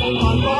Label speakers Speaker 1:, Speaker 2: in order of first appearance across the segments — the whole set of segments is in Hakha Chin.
Speaker 1: Say,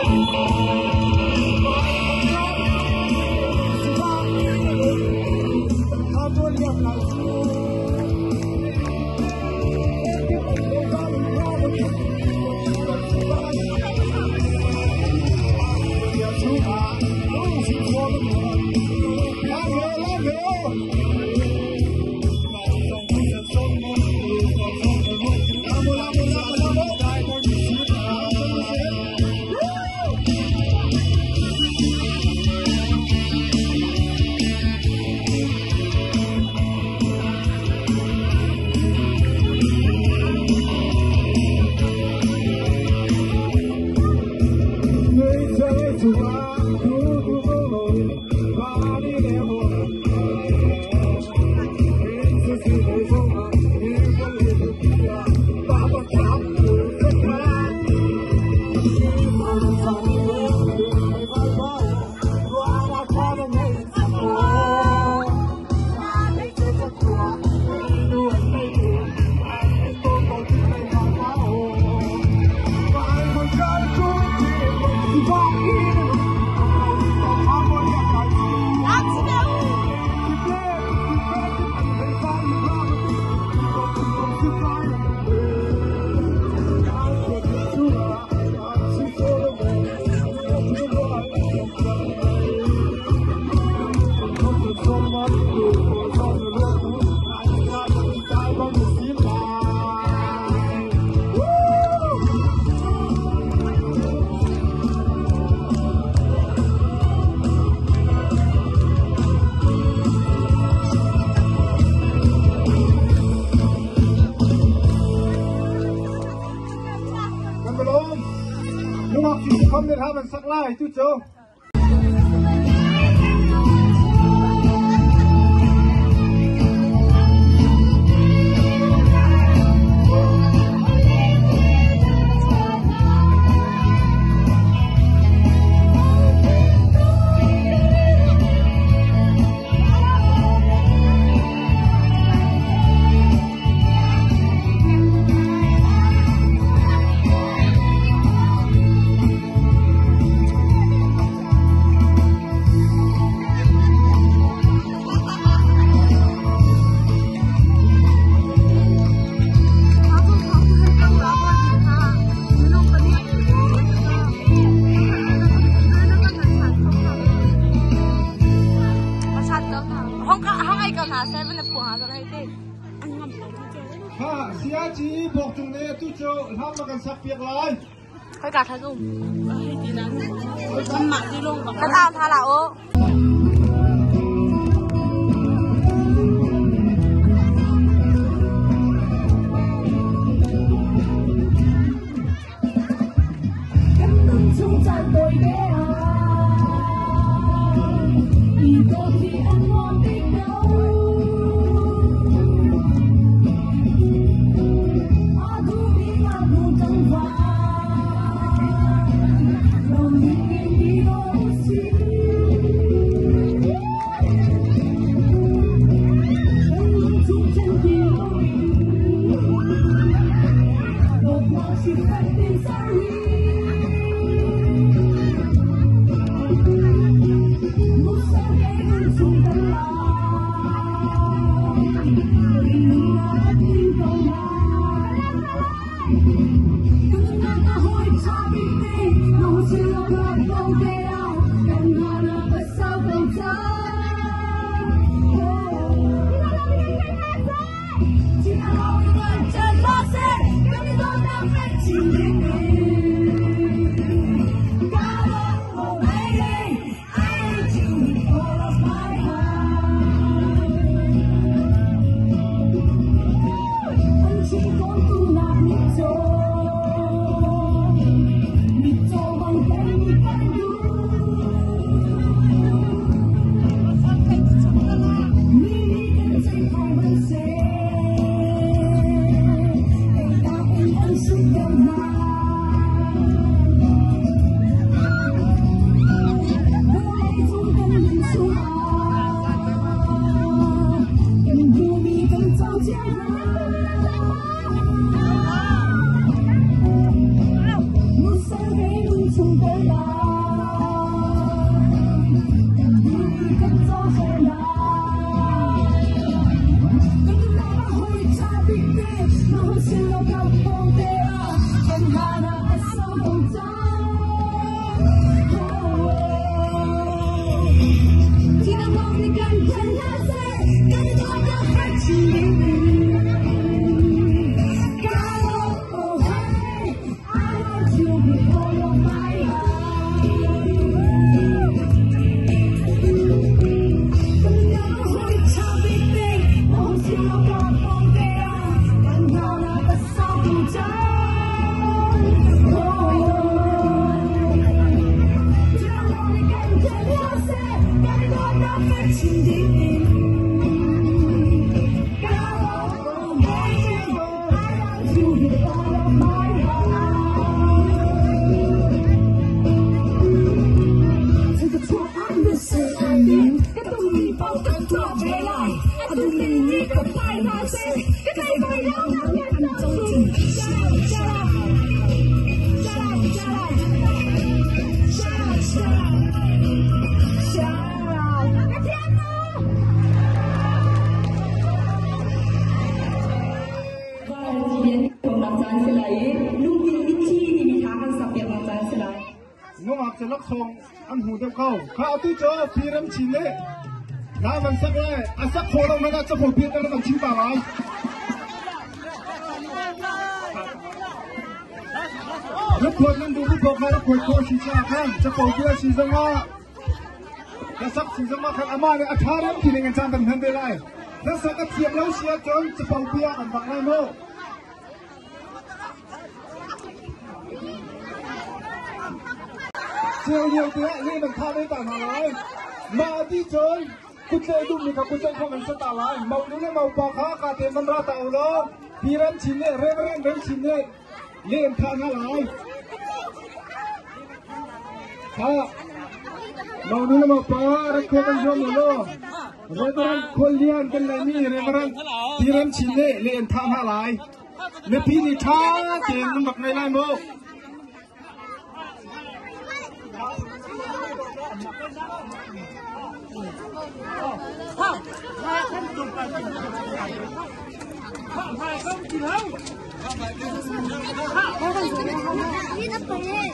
Speaker 1: Nungak cu laksawng an hmu deuh ko. Kha atu cu Pi Ram Chin nih na van sak lai. A sak khawh lo hmanh ah capo piak kan van chim ta lai. Rak nan duh mi paoh kha rak kuat khawh si caah khan capo bia si zongah hlasak si zongah khan amah nih a ṭha rem ti ning in caan kan hman ve lai. Hlasak a thiam lo si ahcun capo bia kan bak lai mu. Ceu lio te ah leh nan thah ve ta hna lai. Mah ti cun kutleh duhmi kha kutleh kho nan si ta lai. Monu le mopa kha ka te man ra ta u law Pi Ram Chin nih Reverend Ram Chin nih leh an thah hna lai. Kha monu le mopa rak kho kan zuam u law Reverend Khual Lian kan neihmi Reverend Pi Ram Chin nih leh an thah hna lai. Mipi nih ṭha tein nan rak ngei lai mu.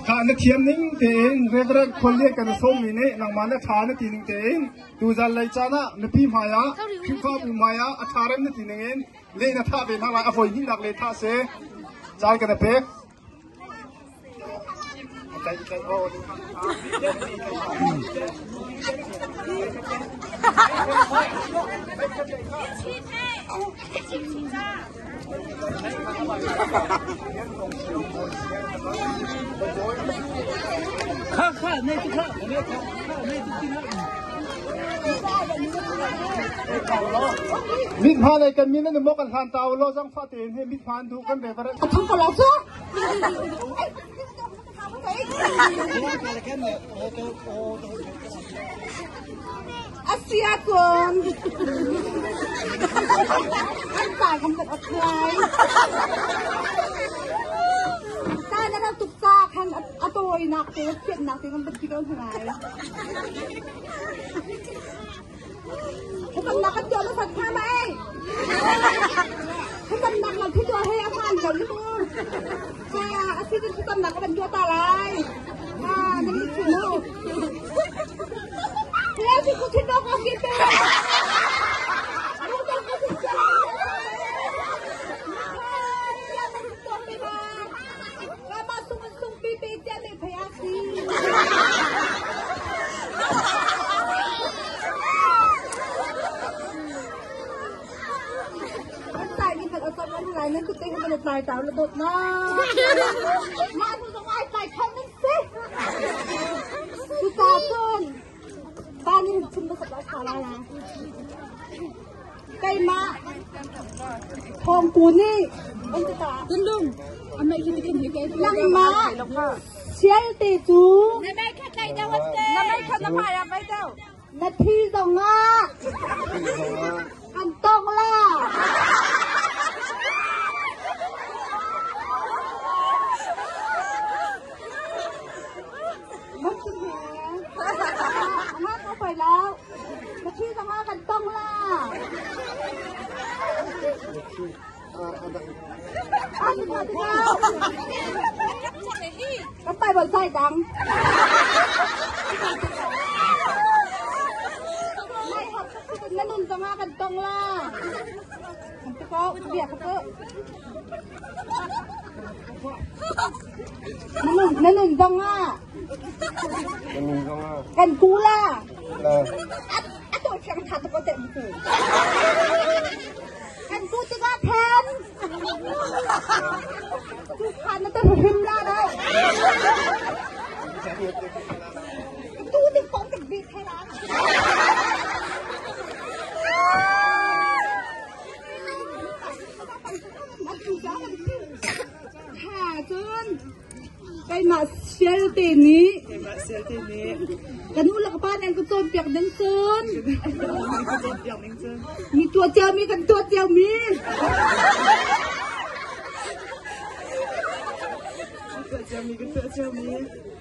Speaker 1: Kha na thiam ning tein Reverend Khual Lian kan sawmmi nih nangmah na ṭha na ti ning tein tuzan lei caan ah mipi hmai ah Khrihfabu hmai ah a ṭha rem na ti ning in leh na thah ve hna lai a voi hnihnak le thah si caan kan pek
Speaker 2: Kha kha nei tu kha nei tu kha nei tu ti
Speaker 1: Mit hma lei kan min an mok an hlan ta lo zang fa tein he mit hma an duh kan reverend.
Speaker 3: Thang ko la su. Asia kon. An pa kan bat apply. Ta na na tuk sa khan a tawi nak te phiat nak te kan bat ti ko ngai. Hukamnak kan tuah hmasat hnga ma ei? Hukamnak nan tuah he a hmaan ko ni mu. Ha, a si cun hukamnak ka van tuah ta lai. Ha, nan mit chu mu. Leo si ku thin dok ki te. Lu dok ko si cha. Kama sung sung pi pi tia me phaya si. Keimah thawngku nih nangmah sialte cu na thi zongah an tong la. Na thi zongah kan tong la. Kan pai bol sai dang. Na nun zongah kan tong la. Kan ko bia ka ko. Na nun zongah kan ku la. A to thiang tha ko te ku. Kan ku tikah khan tu khan na ta hrim la do. Tu ding pong tik bi the la. Tha cun Keimah sialte nih ka nu le ka pa nih an ka cawnpiak ding cun mi tuah ciomi kan tuah ciomi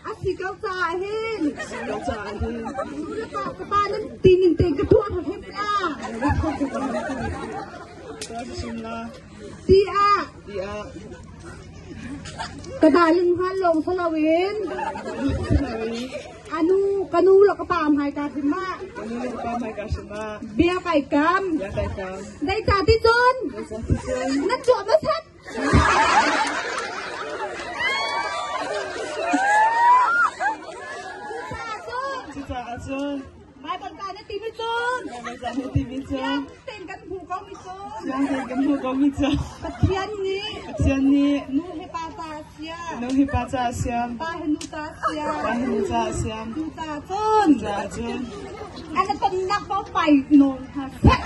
Speaker 3: a si ko caah hin nu le pa ka pa nan ti ning tein ka tuah hrim la tiah Ka darling hngal lawng si loin. Ka nu le ka pa hmaika hrim ah. Bia kai kam. Zeicah ti cun? Na tuah hmasat.
Speaker 2: Cucaah cun
Speaker 3: Baibal ca na timi cun
Speaker 2: Baibal ca na timi cun
Speaker 3: Fiang tein kan hmuh ko mi cun
Speaker 2: Fiang tein kan hmuh ko mi cun
Speaker 3: Pathian nih
Speaker 2: Pathian nih
Speaker 3: nu he pa ca a siam
Speaker 2: nu he pa ca a siam
Speaker 3: pa he nu ca a siam
Speaker 2: pa he nu ca a siam
Speaker 3: Cucaah cun
Speaker 2: Cucaah cun
Speaker 3: an tonnak paoh pai nawl hna seh.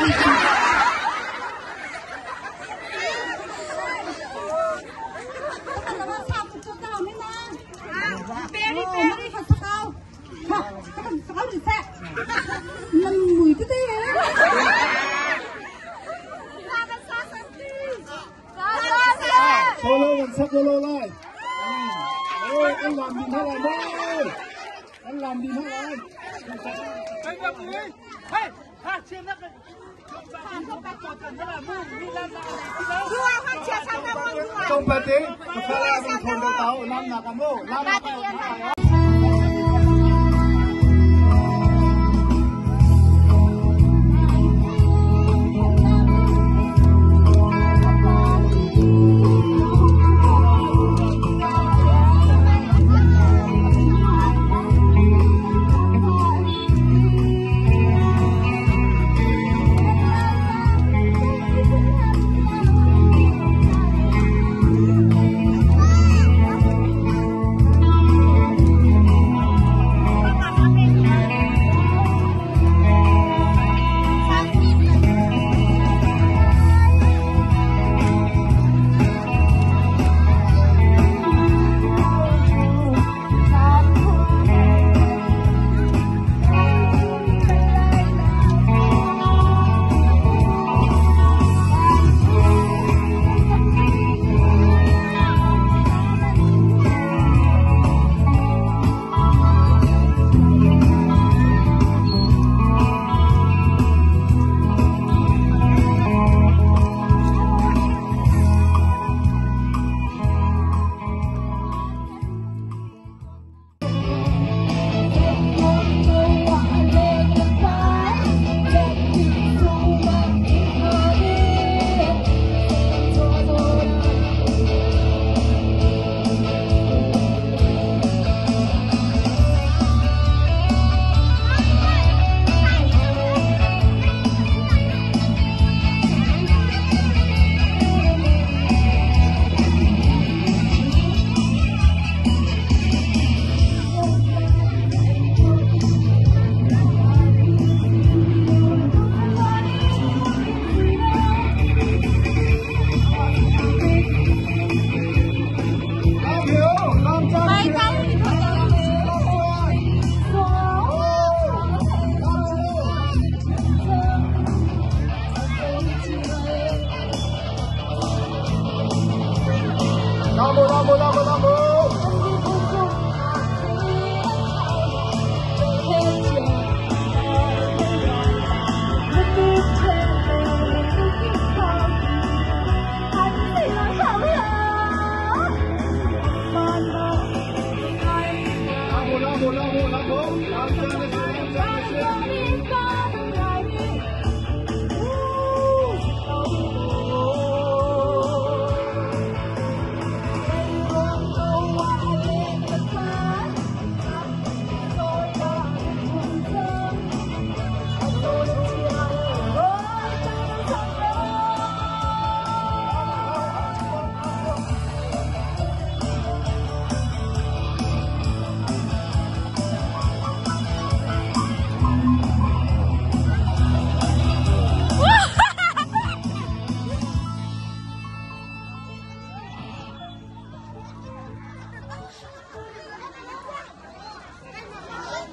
Speaker 1: Solo kan sak lo lai. Oi, an lam din hna lai maw? An lam din hna lai. Tawngpate, ka fala kan thon do tau, lam nak amo, lam nak amo. Bravo, bravo, bravo! Bravo, bravo, bravo, bravo!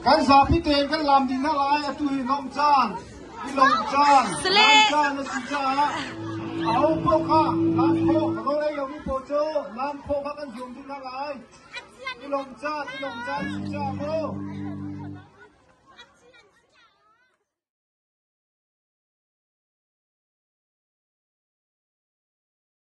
Speaker 1: Kan zapi tein kan lam dih hna lai atu hi lawmh caan i lawmh caan lam caan a si caah aho paoh kha lam khawh rawl ei lomi paoh cu lam khawh kha kan zuam dih hna lai i lawmh caan i lawmh caan si caah mu.